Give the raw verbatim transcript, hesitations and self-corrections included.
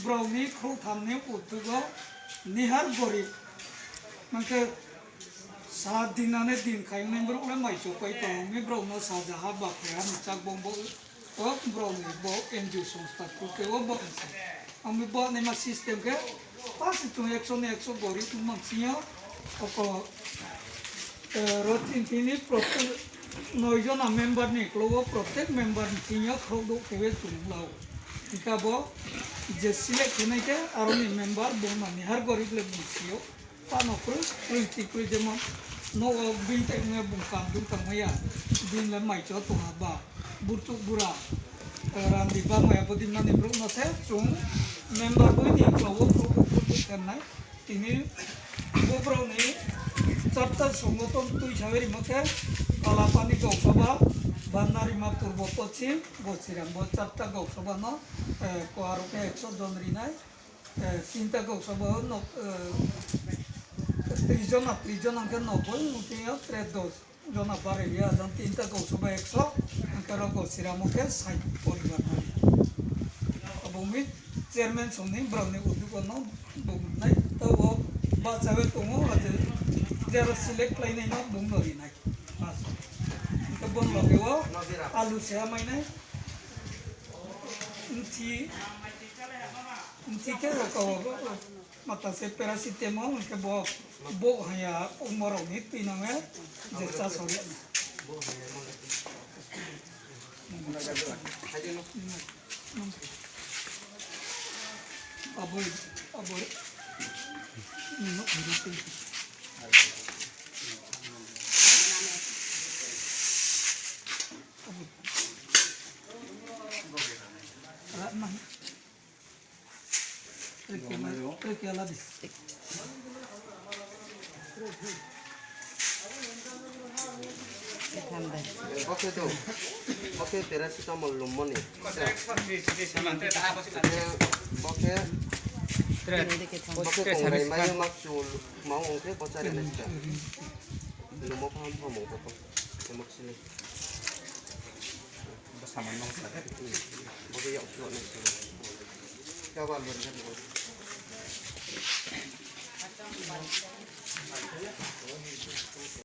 Brao ni khrouhtham ni uddog o nihar gorib. Mang khe sa din ane din khai ong brouh le mai chopai tong mi brao no saja ha ba phai ha ni chak bong bo. O brao ni bo N G O songstha khe o bo ni se. Ang mi bo naima system khe pasi chung ekso ni ekso gorib tongma sing yo. Oko Ro chini tini protek noi jona member ni klo wo protek member ni thing yo khrouh douh khe ye chung lau. Hingkhe bo je select khe nai khe aro ni member bung no nihar gorib le bung si ou. Pano kroi, kroi ti kroi jemon nouh wo bini tai ong ye bung kam dun tangmai ya. Bini le mai cho tong ha ba, burchuk bura, randi ba mai ya bo di mani brouh no se chung member boi ni klo wo khrouh douh khrouh douh khe nai. Tini bo brao ni charta songothon tuisa ye rimo khe, Kalapani Gausoba, Banarima Purbo Pochim, Gosiram bo charta Gausoba no, ko aro khe ekso jon ri nai, tinta Gausoba no, tris jona, tris jona hing khe noboi, ong thing yo tre dos jona bare ri ya, jang tinta Gausoba ekso, hing khe ro Gosiram wo khe sait poribar nai. Abo mi chairman song ni brao ni uddog no bung nai, taoh wo bahcha ye tong ou, ate jero select khlai nai no bung no ri nai. Hing khe bo ni loge wo alu se ha mai nai. Bthi khe ro ka wo mata se paracetamol hing khe bo, bo haya ongmo rao ni tuinang ye je chá sori ya na. Abo, abo, Bo khe do, bo khe paracetamol lummo ni. Bo khe, bo khe tongrai mai ye ma chu, ma ong khe bo chári nai se. Lummo pham pham ong khe bo, emo sini. Bo khe yak phluh nai se. Khe abo alu ri khe bo.